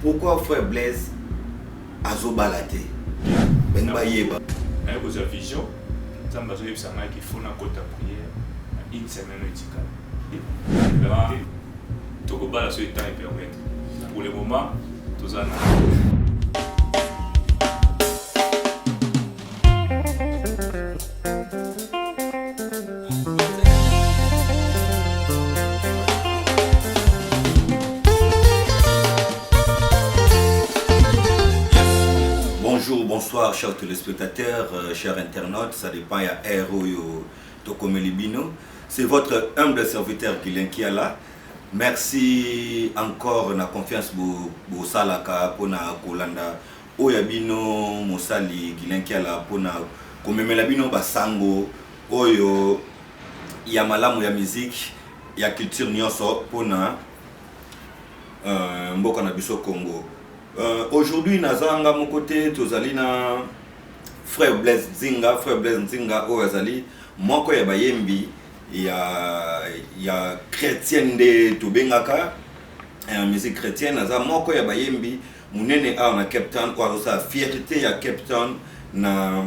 Pourquoi frère Blaise azobala te? Balingi bayeba. Naye kozwa vision, Nzambe azoyebisa ngai qu'il faut nakota prière na une semaine oyo etikali. Vraiment tokobala soki temps e permettre. Pour le moment toza na. Bonjour, bonsoir chers téléspectateurs, chers internautes, ça dépend ya heure oyo tokomeli bino. C'est votre humble serviteur Guilain Kiala. Merci encore na confiance bosalaka pona kolanda oyo ya bino mosali Guilain Kiala pona komemela bino ba sango oyo ya malamu ya musique ya culture nionso pona mboka na biso Congo. Aujourd'hui naza nga moko te, tozali na frère Blaise Nzinga, frère Blaise Nzinga oyo azali moko ya bayembi ya chrétien nde tobengaka musique chrétienne, aza moko ya bayembi munene awa na Cape Town oyo azosala fierté ya Cape Town na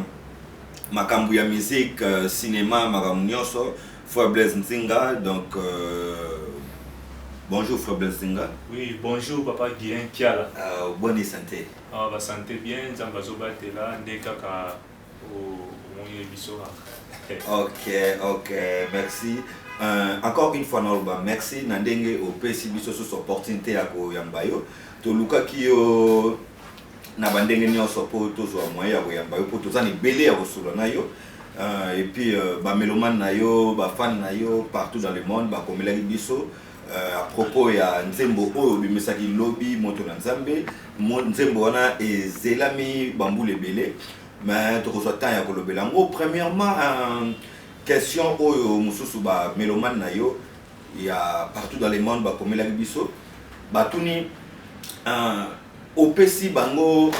makambo ya musique, cinéma, makambo nyonso. Frère Blaise Nzinga, donc bonjour frère Blaise Nzinga. Oui, bonjour papa Guilain Kiala. Bonne santé. Ah, ba santé bien, Nzambe azobatela nde kaka omoni biso kaka. Ok, merci. Encore une fois naloba merci na ndenge opesi biso susu opportunité ya koyamba yo. Tolukaki yo na bandenge nyonso po tozwa moyen ya koyamba yo, po toza na ebele ya kosolola na yo. Et puis ba mélomane na yo, ba fan na yo partout dans le monde bakomelaki biso à propos ya nzembo oyo obimisaki lobi moto na Nzambe. Nzembo wana ezelami bambula ebele, mais tokozwa temps ya kolobela yango. Premièrement, question oyo mosusu ba mélomane na yo ya partout dans le monde bakomelaki biso, batuni opesi bango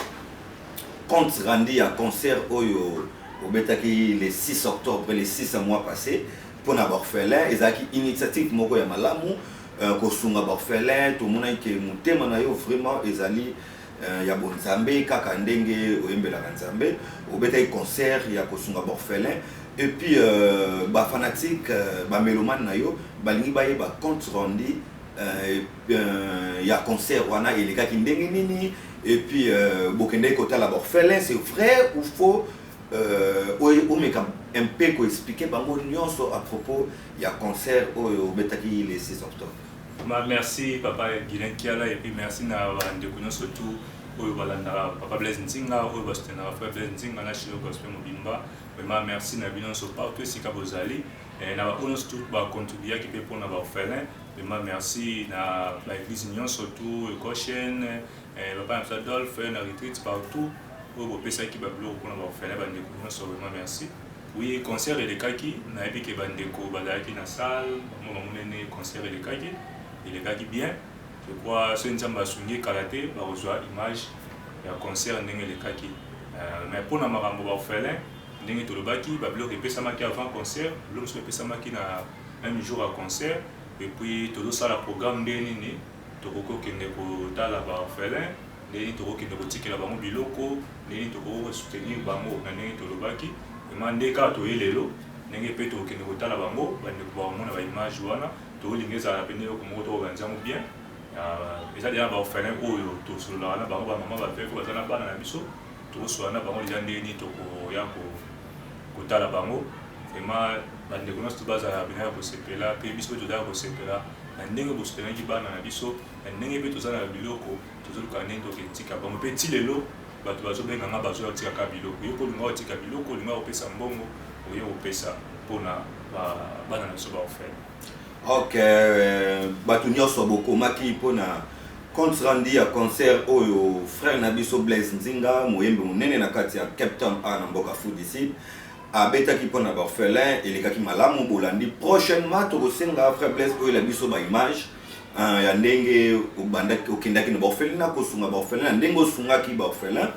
compte rendu ya concert oyo obetaki le 6 octobre, le 6 mois passé, mpona baorphelin. Ezalaki initiative moko ya malamu, kosunga baorphelin. Tomonaki ke motema na yo vraiment ezali ya bonzambe, kaka ndenge oyembelaka Nzambe. Obetaki concert ya kosunga baorphelin, et puis bafanatique, bamélomane na yo balingi bayeba compte rendu ya concert wana elekaki ndenge nini, et puis bokendeki kotala baorphelin, c'est vrai ou faux? Omeka un peu koexpliquer bango nyonso à propos ya concert oyo obetaki le 6 octobre. Ma merci papa Guilain Kiala, et puis merci na bandeko nyonso tout oyo balandaka papa Blaise Nzinga, oyo basoutenaka frère Blaise Nzinga na Shilo Gospel mobimba. Vraiment merci na bino nyonso partout esika bozali, na baoyo nyonso tout bacontribuaki mpe mpona baorphelin. Vraiment merci na baeglise nyonso tout, Goshen, papa na biso Adolphe na retreat partout oyo bopesaki babiloko mpona baorphelin, bandeko nyonso vraiment merci. Oui, concert elekaki, nayebi ke bandeko bazalaki na salle, bango bamonene concert elekaki, elekaki bien. Je crois soki Nzambe asungi kala te bakozwa image ya concert ndenge elekaki. Mais mpona makambo baorphelin, ndenge tolobaki, babiloko epesamaki avant concert, biloko mosusu epesamaki na même jour ya concert, et puis tozosala programme ndenge nini tokoki kokende kotala baorphelin, ndenge nini tokokende kotikela bango biloko, ndenge nini tokoki kosoutenir bango na ndenge tolobaki. Vraiment nde kaka toye lelo ndenge mpe tokokende kotala bango, bandeko bakomona baimage wana. Tolingi ezala pene eloko moko tokokanisa yango bien. Eza deja baorphelin oyo tosololaka na bango, bamama baveuve baza na bana na biso, tokosolola na bango deja ndenge nini tokoya kotala bango. Vraiment bandeko nyonso to bazala pena ya kosepela, mpe biso mpe tozala kosepela na ndenge bosoutenaki bana na biso, na ndenge mpe toza na biloko tozoluka ndenge toketika bango. Mpe ti lelo bato bazobenga nga, bazoya kotika biloko. Yo mpe olinga kotika biloko, olinga kopesa mbongo, oye kopesa mpona bana na biso baorphelin. Ok, bato nyonso bokomaki mpona compte rendu ya concert oyo frère na biso Blaise Nzinga, moyembi monene na kati ya Cape Town a na mboka Afrique du Sud, abetaki mpona baorphelin, elekaki malamu. Bolandi prochainement tokosenga frère Blaise oyela biso baimage ya ndenge obandaki okendaki na baorphelin na kosunga baorphelin, na ndenge osungaki baorphelin.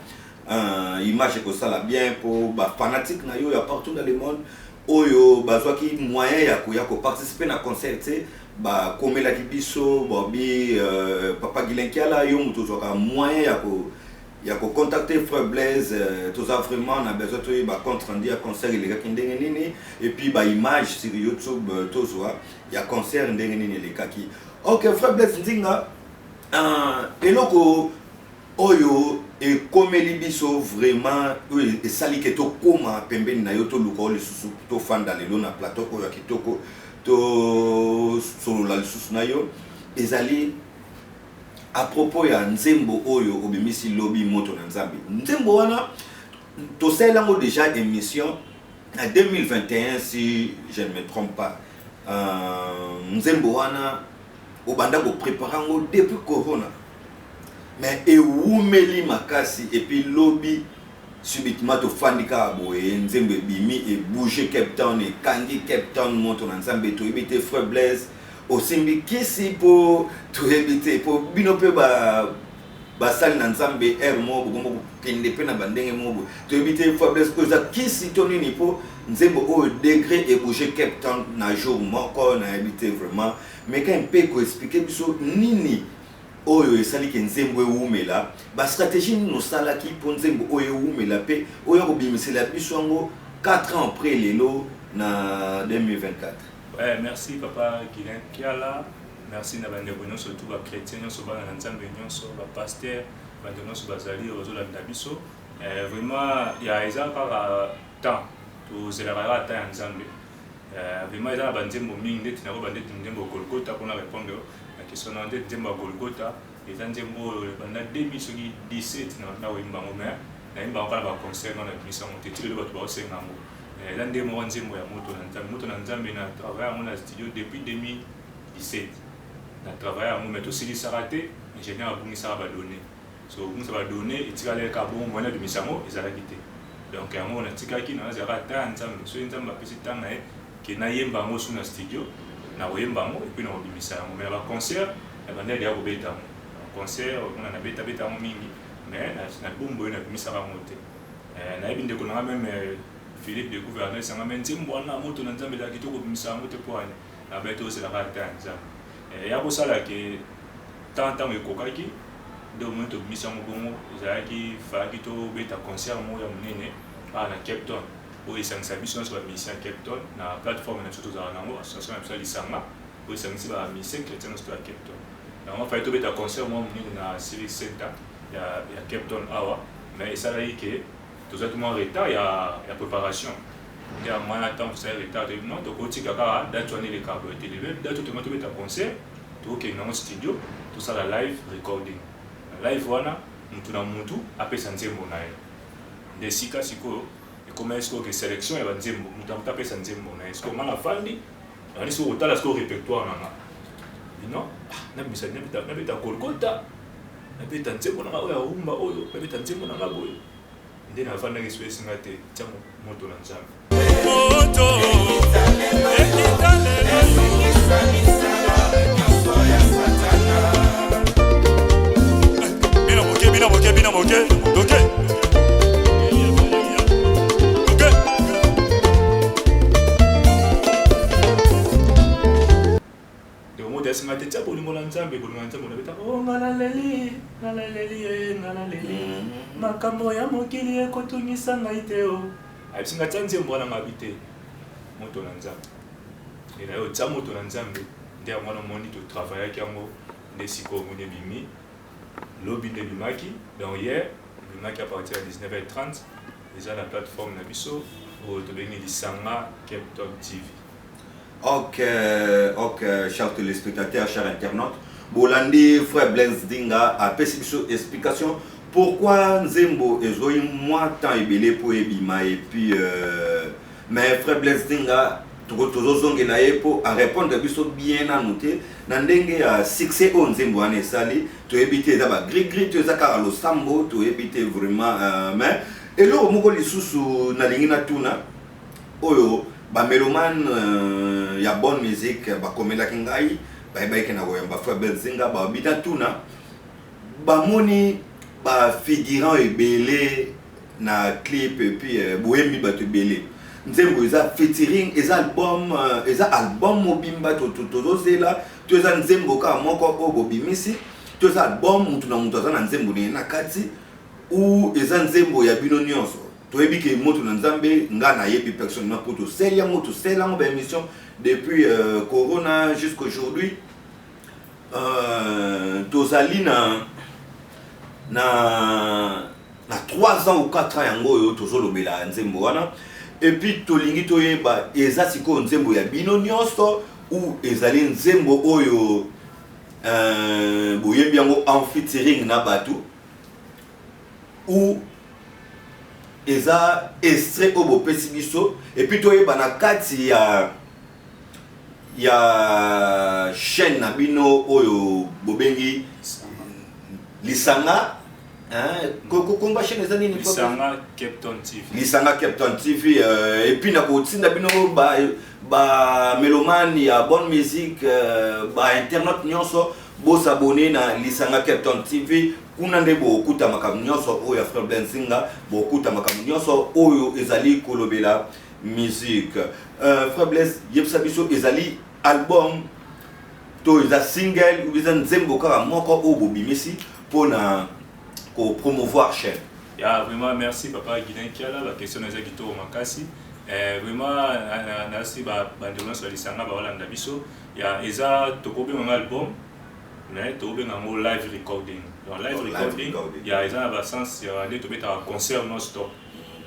Image ekosala bien mpo bafanatique na yo ya partout dans le monde oyo bazwaki moyen ya koya koparticiper na concert te. Bakomelaki biso babi Papa Guilain Kiala, yo moto ozwaka moyen ya kocontacter frère Blaise, toza vraiment na besoin toyeba compte rendu ya concert elekaki ndenge nini, et puis baimage sur YouTube tozwa ya concert ndenge nini elekaki. Ok, frère Blaise Nzinga, eloko oyo ekomeli biso vraiment, oyo esali ke tokóma pembeni na yo, toluka oyo lisusu, tofanda lelo na plateau oyo ya kitoko, tosolola lisusu na yo, ezali à propos ya nzembo oyo obimisi lobi, Moto na Nzambe. Nzembo wana tosali yango déjà émission na 2021, si je ne me trompe pas. Nzembo wana obanda kopréparer yango depuis corona, mais ewumeli makasi, et puis lobi subitement tofandi kaka boye, nzembo ebimi, ebouge Cape Town, ekangi Cape Town, Moto na Nzambe. Toyebi te, frère Blaise, osimbi kisi mpo toyebi te, mpo bino mpe basali na Nzambe ere moko bokombo kokende mpe na bandenge moko boye. Toyebi te, frère Blaise, oyo eza kisi to nini, mpo nzembo oyo degré ebouge Cape Town na jour moko, nayebi te vraiment. Mais mpe koexpliquer biso nini oyo esaliki nzembo ewumela, bastratégie nini osalaki mpo nzembo oyo ewumela, mpe oyo akobimisela biso yango 4 ans après, lelo na 2024? Ouais, merci Papa Guilain Kiala, merci na bandeko nyonso tu, bachrétien nyonso, bana na Nzambe nyonso, bapasteur, bandeko nyonso bazali oyo bazolanda biso. Vraiment ya eza kaka temps, tozelaka kaka temps ya Nzambe. Vraiment eza na banzembo mingi ndeti nakoba, ndeti nzembo ya Golgota. Mpona répondre na question na, ndeti nzembo ya Golgota eza nzembo oyo banda 2000 soki 17 na koyemba yango, mais nayemba yango kaka na baconcert, nga nabimisa yango te ti lelo bato baosenga yango. Eza nde moko nzembo ya Moto na Nzambe. Moto na Nzambe, na travaille yango na studio depuis 2017, na travaille yango, mais tosilisaka te, ingénieur abungisaka badonnées. So obungisa badonnées, etikali kaka bongo, moyen nabimisa yango ezalaki te. Donc yango natikaki, nazalaka ta ya Nzambe. Soki Nzambe apesi ntango na ye ke nayemba yango su na studio, nakoyemba yango et puis nakobimisa yango. Mais na baconcert na bandeli ya kobeta yango, concert mpona nabetabeta yango mingi, mais na bombo oyo nabimisaka yango te. Nayebi ndeko nanga même Philippe de Gouverneur esanga, mais nzembo wana Moto na Nzambe ezalaki kitoko, kobimisa yango te mpo ani nabai tozelaka ata ya Nzambe ya kosala ke ntango ekokaki nde omoni tobimisi yango bongo. Ezalaki falaki tobeta concert moko ya monene awa na Cape Town, oyo esangisa biso nyonso bamusicien ya Cape Town na plateforme na biso tozala nango, association na biso ya Lisanga oyo esangisi bamusicien chrétien nyonso to ya Cape Town. Yango fallait tobeta concert moko monene na Civic Center ya Cape Town awa, mais esalaki ke tozwaki mwa retard ya préparation. Nde yango wana, ntango tosali retard, toyebi non, tokotika kaka date wana eleka boye te. Lelo date oyo tobeta concert, tokokende yango studio, tosala live recording. Na live wana, mutu na mutu apesa nzembo na ye. Nde esika sikoyo ekomaki sikoyo ke sélection ya banzembo, mutu na mutu apesa nzembo na ye. Sikoyo nga nafandi, nabandi sikoyo kotala sikoyo répertoire na nga, bino nabimisa, nabeta Golgota, nabeta nzembo na nga oyo ya rumba oyo, nabeta nzembo na nga boye. Nde navandaki so, esinga te, tia Moto na Nzambe. Moto ekita lelo. Bina moke, bina moke, bina moke, toke toke. Donc moto asinga te, tia Bolingo na Nzambe. Bolingo na Nzambe nabeta o nga naleli, nga naleli ye, nga naleli, makambo ya mokili ekotungisa ngai te. O ayebisi nga tia nzembo wana, ngabi te, Moto na Nzambe. Nde na yo tia Moto na Nzambe, nde yango wana omoni totravaillaki yango. Nde sikoyo omoni ebimi lobi, nde ebimaki. Donc hier ebimaki à partir ya 19h30, eza na plateforme na biso oyo tobengi Lisanga Cape Town TV. Ok, chers téléspectateurs, chers internautes, bolandi frère Blaise Dinga apesi biso explication pourquoi nzembo ezoi mwa temps ebele mpo ebima. Et puis mais frère Blaise Dinga, tozozongela ye mpo arépondre biso bien nanu te na ndenge ya succès oyo nzembo wana esali. Toyebi te, eza bagris-gris to eza kaka losambo, toyebi te vraiment. Mais eloko moko lisusu nalingi natuna, oyo bamélomane ya bonne musique bakomelaki ngai, bayebaki na koyamba frère Blaise Nzinga, babi natuna, bamoni bafigurant ebele na clip, et puis boyembi bato ebele, nzembo eza featuring, eza album, eza album mobimba tozozela. To eza nzembo kaka moko oyo bobimisi, to eza album mutu na mutu aza na nzembo na ye na kati, ou eza nzembo ya bino nyonso? Toyebi ke Moto na Nzambe, nga nayebi personnellement mpo tosali yango, tosali yango baémission depuis corona jusqu'aujourd'hui. Tozali na 3 ans ou 4 ans yango oyo tozolobela nzembo wana. Et puis tolingi toyeba, eza sikoyo nzembo ya bino nyonso ou ezali nzembo oyo boyembi yango en featuring na bato, ou eza extrait oyo bopesi biso? Et puis toyeba na kati ya chaîne na bino oyo bobengi Lisanga, komba chaîne eza nini? Lisanga Cape Town TV. Lisanga Cape Town TV. Et puis na kotinda bino bamélomane ya bonne musique, bainternaute nyonso, bos'abonner na Lisanga Cape Town TV. Kuna nde bokuta makambo nyonso oyo ya frère Blaise Nzinga, bokuta makambo nyonso oyo ezali kolobela musique. Frère Blaise, yebisa biso, ezali album to eza single ou eza nzembo kaka moko oyo bobimisi mpona kopromouvoir chaîne? Ya, vraiment merci, papa Guilain Kiala. Baquestion na eza kitoko makasi. Vraiment nasi bandeko nyonso ya Lisanga baolanda biso. Ya, eza, tokobenga album, mais tokobenga yango live recording. Donc live recording ya eza na basens ya nde tobetaka concert non stop.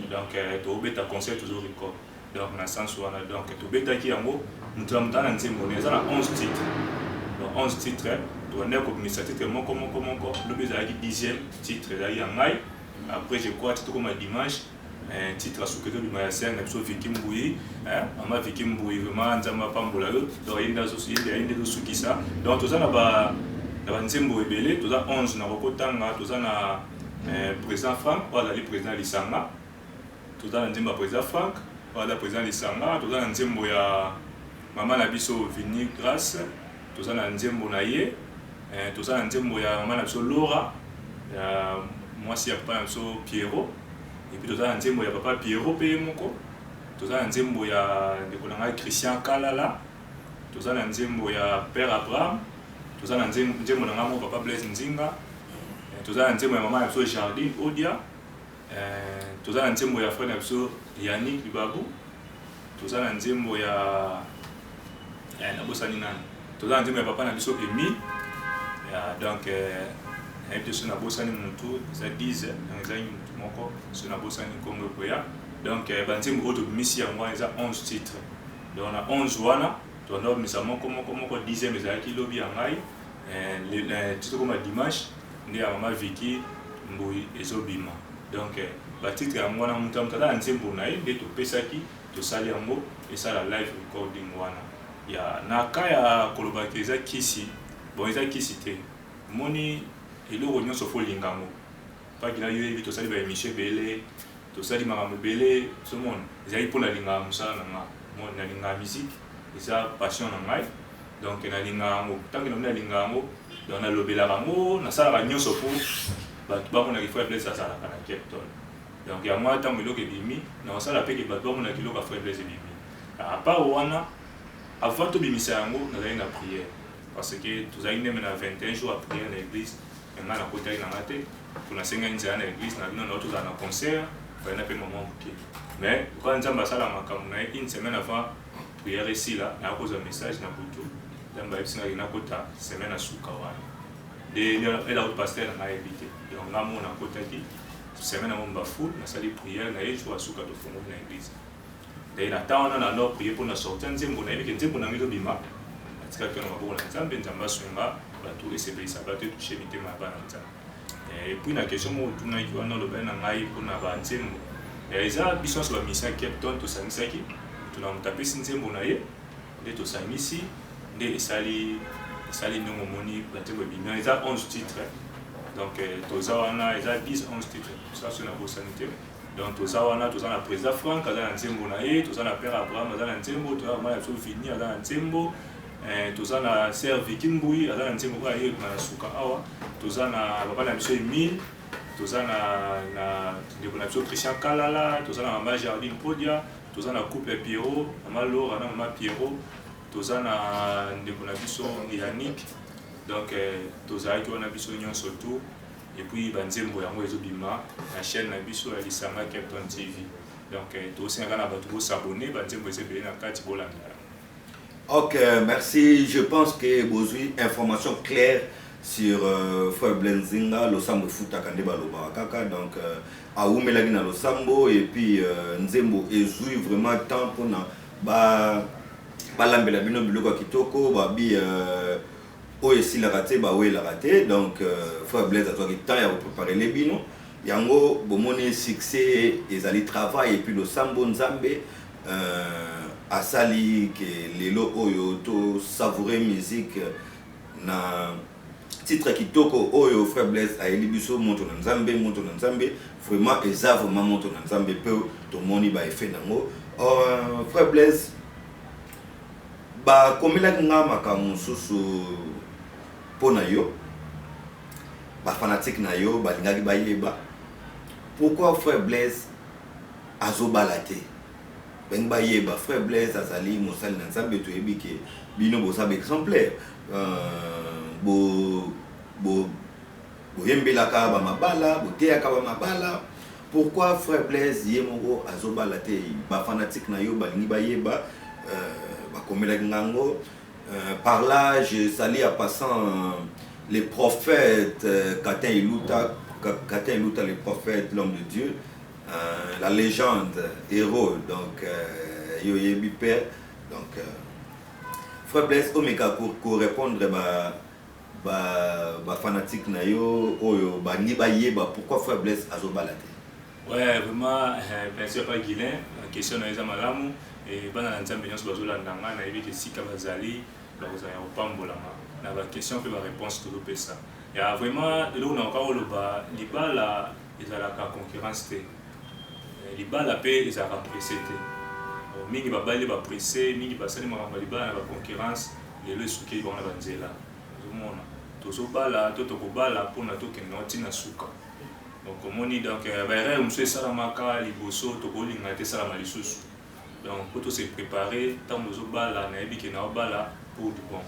Donc tobeta concert, tozo record. Donc na sens wana, donc tobetaki yango, moto na moto na nzembo na, eza na 11 titres. Donc 11 titres, tobandaki kobimisa titre moko moko moko. Lobi ezalaki 10e titre, ezalaki ya ngai. Après, je crois, ti tokoma dimanche, titre asuki ezobima ya sœur na biso Viki Mbui, mama Viki Mbui. Vraiment, Nzambe apambola yo. Donc ye nde ezosukisa. Donc toza na banzembo ebele, toza 11. Na kokotanga, toza na président Frank oyo azali président Lisanga. Toza na nzembo ya président Frank oyo aza président Lisanga. Toza na nzembo ya mama na biso Vini Grace, toza na nzembo na ye. Toza na nzembo ya mama na biso Laura, ya mwasi ya papa na biso Pierrot. Et puis toza na nzembo ya papa Pierrot mpe ye moko. Toza na nzembo ya ndeko na ngai Christian Kalala. Toza na nzembo ya père Abraham. Toza na nzembo na ngai moko, papa Blaise Nzinga. Toza na nzembo ya mama na biso Jardine Odia. Toza na nzembo ya frère na biso Yannick Libabu. Toza na nzembo ya, nabosani nani, toza na nzembo ya papa na biso Emile. Donc nayebi te so nabosani mutu. Eza 10, donc ezangi mutu moko. So nabosani nkombo, ekoya. Donc banzembo oyo tobimisi yango wana eza 11 titres. Donc na 11 wana, tobanda kobimisa moko moko moko. 10e ezalaki lobi ya ngai. Ti tokoma dimanche, nde ya mama Viki Mbui ezobima. Donc batitre yango wana, moto ya moto aza na nzembo na ye nde topesaki, tosali yango esala live recording wana. Ya na ka ya kolobaki eza kisi, bon, eza kisi te. Omoni, eloko nyonso faut olinga yango. Mpaki na yo yebi, tosali baémission ebele, tosali makambo ebele. Ozomona, ezali mpo nalingaka mosala na nga. Nalingaka musique, eza passion na ngai. Donc nalingaka yango. Ntango namoni nalingaka yango, donc nalobelaka yango, nasalaka nyonso mpo bato bamonaki frère Blaise azalaka na Cape Town. Donc yango wana, ntango eloko ebimi, nakosala mpe ke bato bamonaki eloko ya frère Blaise ebimi. À part wana, avant tobimisa yango, nazali na prière, parce que tozalaki ndeme na 21 jours ya prière na église. Ngai nakotaki na nga te mpo nasengaki nzela na église na bino nao tozala na concert fayina mpe mama moke. Mais lokola Nzambe asala makambo na ye, une semaine avant prière esila, naya kozwa message na butu. Nzambe ayebisingaki nakota semaine asuka wana nde ela kuti pasteur na ngai ayebi te. Donc nga mo nakotaki semaine yango mbafu, nasali prière na ye. Jour asuka, tofongoli na église. Nde na temps wana na nord prier mpo na sortir nzembo. Nayebi ke nzembo na ngai ezobima, natikaki na maboko na Nzambe. Nzambe asunga bato, esepelisa bato, etouche mitema ya bana Nzambe. Et puis na question moko otunaki wana, olobaki na ngai mpona banzembo, eza biso nyonso bamusicien Cape Town tosangisaki. Moto na moto apesi nzembo na ye, nde tosangisi, nde esali ndenge omoni banzembo ebimi. Eza 11 titres. Donc toza wana, eza 10, 11 titres, ça so nabosani te. Donc toza wana, toza na président Frank aza na nzembo na ye, toza na père Abraham aza na nzembo, toza na mwana biso Vini aza na nzembo, toza na sœur Viki Mbui aza na nzembo oyo aye na suka awa, toza na papa na biso Emile, toza na ndeko na biso Christian Kalala, toza na mama Jardine Podia, toza na couple Pierrot, mama Laura na mama Pierrot. Toza na ndeko na biso Yannick. Donc tozalaki wana biso nyonso tout. Et puis banzembo yango ezobima na chaîne na biso ya Lisanga Cape Town TV. Donc tosengaka na bato bos'abonner, banzembo eza ebele na kati, bolanda. Ok, merci. Je pense que bozwi information claire sur frère Blaise Nzinga, losambo efutaka nde balobaka kaka. Donc awumelaki na losambo et puis nzembo ezwi vraiment temps mpona balambela bino biloko ya kitoko. Babi oyo esilaka te, bawelaka te. Donc frère Blaise azwaki temps ya kopréparer bino yango. Bomoni, succès ezali travail et puis losambo. Nzambe asali ke lelo oyo tosavourer musique na titre kitoko oyo frère Blaise ayeli biso, Moto na Nzambe. Moto na Nzambe vraiment eza vraiment moto na Nzambe, mpe tomoni baeffet nango. Frère Blaise, bakomelaki nga makambo mosusu mpo na yo. Bafanatiques na yo balingaki bayeba pourquoi frère Blaise azobala te. Balingi bayeba, frère Blaise azali mosali na Nzambe, toyebi ke bino boza baexemplaire, boyembelaka bamabala, boteyaka bamabala. Pourquoi frère Blaise ye moko azobala te? Bafanatiques na yo balingi bayeba. Bakomelaki ngango. Par là, je salue en passant les prophètes Katin Iluta, Katin Iluta, le prophète, l'homme de Dieu, la légende, héros. Donc yo yebi père. Donc frère Blaise, omeka korépondre ba bafanatiques na yo oyo balingi bayeba pourquoi frère Blaise azobala te. Ouais, vraiment, merci papa Guilain. La question na eza malamu. Et bana na Nzambe nyonso bazolanda nga, nayebi ke esika bazali bakozala ya kopambolama na baquestion mpe baréponse tozopesa. Ya vraiment, eloko na koka koloba, libala ezalaka concurrence te. Libala mpe ezalaka pressé te. Mingi babali bapressé, mingi basali makambo ya libala na baconcurrence, lelo esukeli bango na banzela. Ozomona, tozobala to tokobala mpona tokende nango ntina suka. Donc omoni, donc baerreur mosusu esalamaka liboso, tokolinga te esalama lisusu. Donc mpo tose préparer ntango ozobala, nayebi ke naobala pour du bon,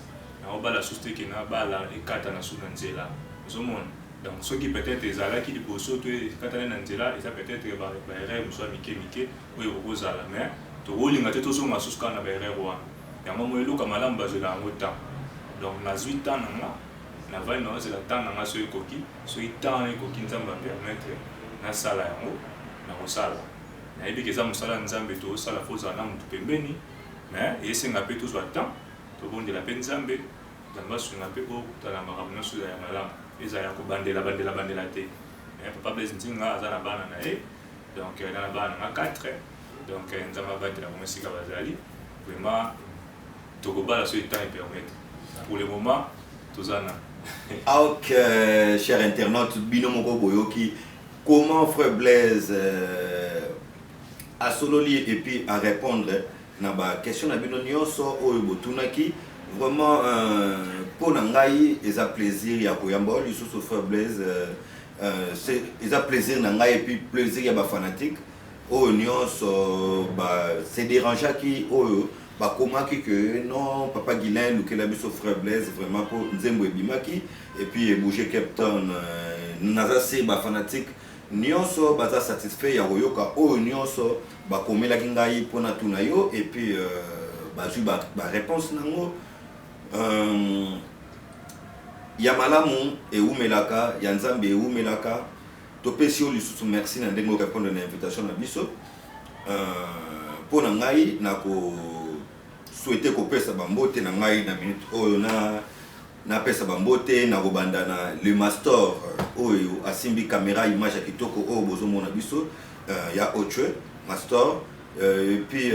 naobala susu te ke nabala ekata na su na nzela. Ozomona, donc soki peut-être ezalaki liboso to ekatani na nzela, eza peut-être baerreur mosusu ya mike mike oyo ekokozala, mais tokolinga te tozonga susu kaka na baerreur wana. Yango mo eloko malamu bazwela yango temps. Donc nazwi temps na nga, navandi, naozela temps na nga. Soki ekoki, soki temps wana ekoki, Nzambe apermettre nasala yango, nakosala. Nayebi ke eza mosala ya Nzambe tozosala, fo ozala na motu pembeni, mais esenga mpe tozwa temps, tobondela mpe Nzambe. Nzambe asunga mpe okutana makambo nyonso ya malamu, ezala ya kobandela bandela bandela te. Papa Blaise Nzinga aza na bana na ye, donc na bana na nga 4. Donc Nzambe abatela bango esika bazali. Vraiment, tokobala soki temps epermettre. Pour le moment toza na Ok, cher internaute, bino moko boyoki comment frère Blaise asololi et puis à répondre na ba question na bino nyonso oyo botunaki. Vraiment, mpo na ngai eza plaisir ya koyamba oyo lisusu frère Blaise. Eza plaisir na ngai et puis plaisir ya bafanatique oyo nyonso ba se dérangeaki, oyo bakomaki que non, papa Guilain, lukela biso frère Blaise vraiment, mpo nzembo ebimaki et puis ebouge Cape Town. Naza se bafanatique nyonso baza satisfait ya koyoka oyo nyonso bakomelaki ngai mpona tuna yo et puis bazwi baréponse ba nango. Ya malamu ewumelaka, ya Nzambe ewumelaka. Topesi yo lisusu merci na ndenge orépondre na invitation na biso. Mpo na ngai, nakosouhaiter kopesa bambote na ngai na minute oyo. Na napesa bambote na kobanda na le master oyo asimbi caméra, image ya kitoko oyo bozomona biso, ya Ochwe master. Et puis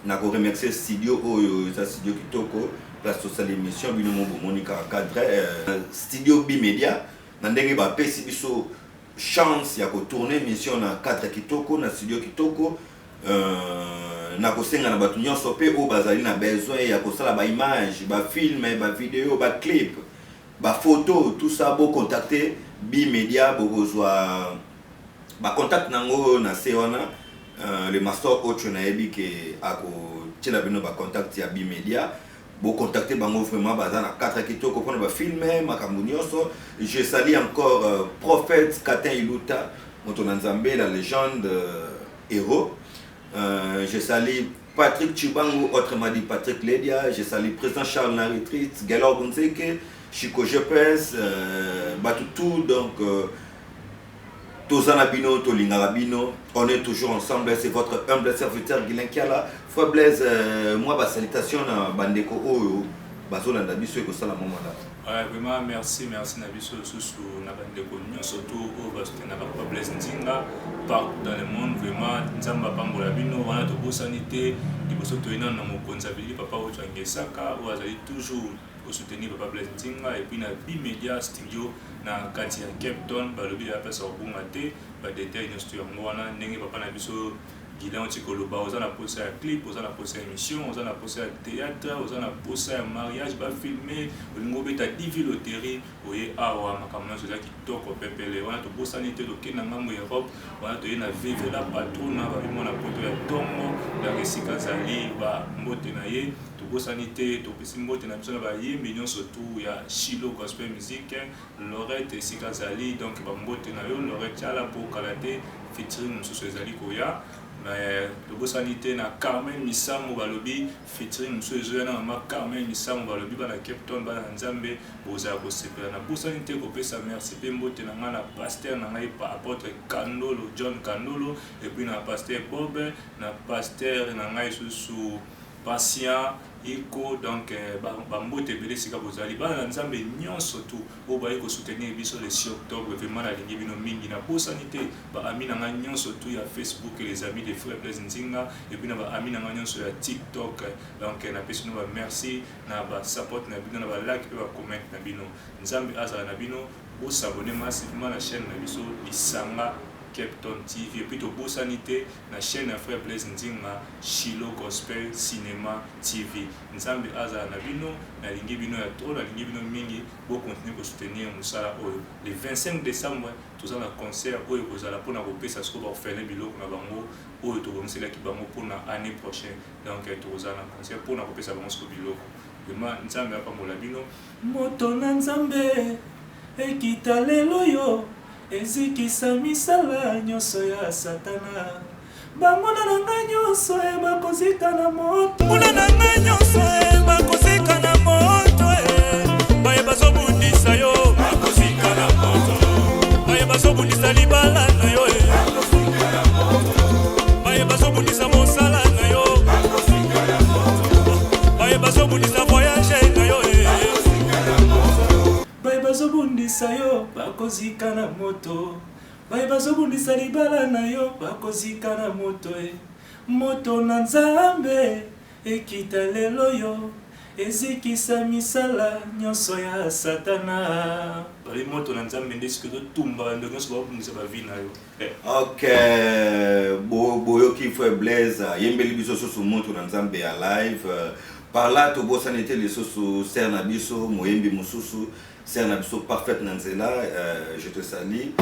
nakoremercier studio oyo, eza studio kitoko, place tosala émission. Bino mo bomoni kaka cadre, studio Bimedia, na ndenge bapesi biso chance ya kotourner émission na cadre kitoko, na studio kitoko. Nakosenga na bato nyonso mpe oyo bazali na besoin ya kosala baimage, bafilm, bavideo, baclip, bafoto, tout ça, bocontacte Bimedia. Bokozwa bacontact nango na se wana. Le master Ocho, nayebi ke ako Tiela bino ba contact ya Bimedia. Bo contacter bango vraiment, baza na cadre kitoko mpona ba film, makambo nyonso. Je salue encore prophète Katin Iluta, moto na Nzambe, la légende, héros. Je salue Patrick Chibangu, autrement dit Patrick Ledia. Je salue président Charles Naritrit, Gaylor Bunzeke, Chico Jepes, Batutu. Donc toza na bino, tolingaka bino, on est toujours ensemble. C'est votre humble serviteur Guilain Kiala. Frère Blaise, moi basalutation na bandeko oyo bazolanda biso ekosala mwa malamu. Ouais, vraiment merci, merci na biso lisusu na bandeko nyonso tu oyo basoutenaka Papa Blaise Nzinga partout dans le monde. Vraiment, Nzambe apambola bino. Wana tobosani te, liboso toye nano na mokonzi ya bilili, papa oyo Angesaka, oyo azali toujours kosoutenir Papa Blaise Nzinga, et puis na Bimedia Studio na kati ya Cape Town. Balobi ya place ya kobunga te, badetail nyonso to yango wana. Ndenge papa na biso Guilain oti koloba, oza na posa ya clip, oza na posa ya émission, oza na posa ya théâtre, oza na posa ya mariage bafilme, olingi obeta DV loterie, oye awa, makambo nyonso eza kitoko pepele. Wana tobosani te, tokende na ngambo ya Europe. Wana toye na Vevela Patrona, babi mwana poto ya ntongo, donc esika azali, bambote na ye. Tobosani te, topesi mbote na biso na bayembi nyonso tu ya Shilo Gospel Music. Lorette, esika azali, donc bambote na yo Lorette Tiala, po kala te featuring mosusu ezali koya. Tobosani te na Carmen Misambo, balobi featuring mosusu ezoya na mama Carmen Misambo. Balobi bana Cape Town, bana na Nzambe, bozala kosepela. Nabosani te kopesa merci mpe mbote na ngai na pasteur na ngai, apôtre Kandolo, John Kandolo, et puis na pasteur Bob, na pasteur na ngai susu Patient Iko. Donc bambote ebele esika bozali, bana na Nzambe nyonso tu oyo baye kosoutenir biso le 6 octobre. Vraiment nalingi bino mingi. Nabosani te baami na ngai nyonso tu ya Facebook, les amis de frère Blaise Nzinga, et puis na baami na ngai nyonso ya TikTok. Donc napesi bino bamerci na basupport na bino, na balike mpe bacomment na bino. Nzambe azala na bino. Bos'abonner massivement na chaîne na biso Lisanga Cape Town TV, et puis tobosani te na chaîne ya frère Blaise Nzinga, Shilo Gospel Cinéma TV. Nzambe azala na bino. Nalingi bino ya trop, nalingi bino mingi. Bocontinue kosoutenir mosala oyo. Le 25 décembre toza na concert oyo ekozala mpona kopesa sikoyo baorphelin biloko na bango oyo tobongiselaki bango mpona année prochaine. Donc tokozala na concert mpona kopesa bango sikoyo biloko. Vraiment, Nzambe apambola bino. Moto na Nzambe ekita lelo yo, ezikisa misala nyonso ya Satana. Banguna na ngai nyonso e bakozika na moto. Kuna na ngai nyonso e bakozika na moto e. Baye bazobundisa yo bakozika na moto. Baye bazobundisa libala na yo e. Baye bazobundisa mosala na yo. Baye bazobundisa voyage na yo e. Baye bazobundisa yo bakozika na moto. Baye bazobundisa libala na yo bakozika na moto e. Moto na Nzambe ekita lelo yo, ezikisa misala nyonso ya Satana. Bali moto na Nzambe nde soki ezotumba bandeko nyonso babundisa bavie na yo. Ok, boyoki frère Blaise ayembeli biso susu moto na Nzambe ya live. Par là tobosani te lisusu sœur na biso, moyembi mosusu, sœur na biso Parfaite na nzela, je te salue.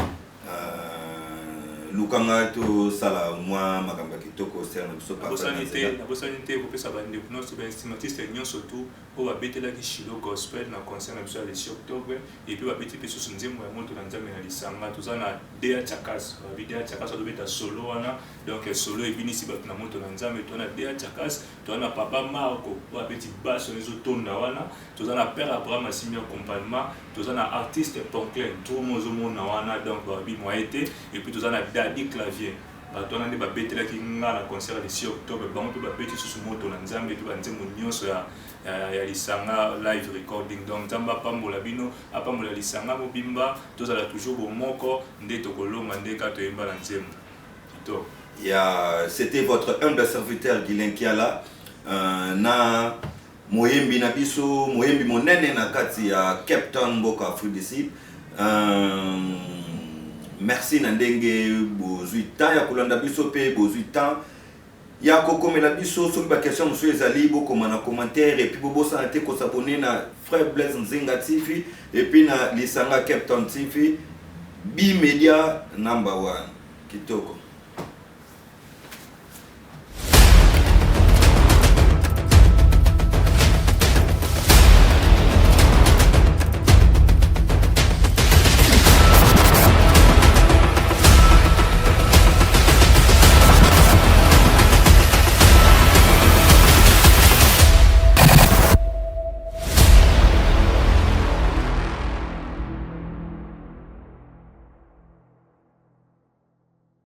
Lukanga tosala mwa makambo ya kitoko, sœur na biso Parfaite na Nabosani te nzela. Nabosani te kopesa bandeko nyonso, bainstrumentiste nyonso tu oyo babetelaki Shilo Gospel na concert na biso ya le 6 octobre, et puis babeti mpe susu nzembo ya moto na Nzambe na lisanga. Toza na Dea Chakas, babi Dea Chakas azobeta solo wana, donc solo ebinisi bato na moto na Nzambe. Toza na Dea Chakas, toza na papa Marco oyo abeti basse wana ezotonda wana, toza na père Abraham asimbi accompagnement, toza na artiste Ponclin Drumo ozomona wana, donc babi moye te, et puis toza na Dadi Clavier. Bato wana nde babetelaki nga na concert ya le 6 octobre. Bango mpe babeti susu moto na Nzambe mpe banzembo nyonso ya lisanga live recording. Donc Nzambe apambola bino, apambola lisanga mobimba. Tozala toujours bomoko nde tokolonga, nde kaka toyemba na nzembo to. Ya, c'était votre humble serviteur Guilain Kiala, na moyembi na biso, moyembi monene na kati ya Cape Town, mboka Afrique du Sud. Merci na ndenge bozwi temps ya kolanda biso mpe bozwi temps ya kokomela biso. Soki baquestion mosusu ezali, bokoma na commentaire, et puis bobosana te kos'abonner na frère Blaise Nzinga TV et puis na lisanga Cape Town TV, Bimedia number one. Kitoko.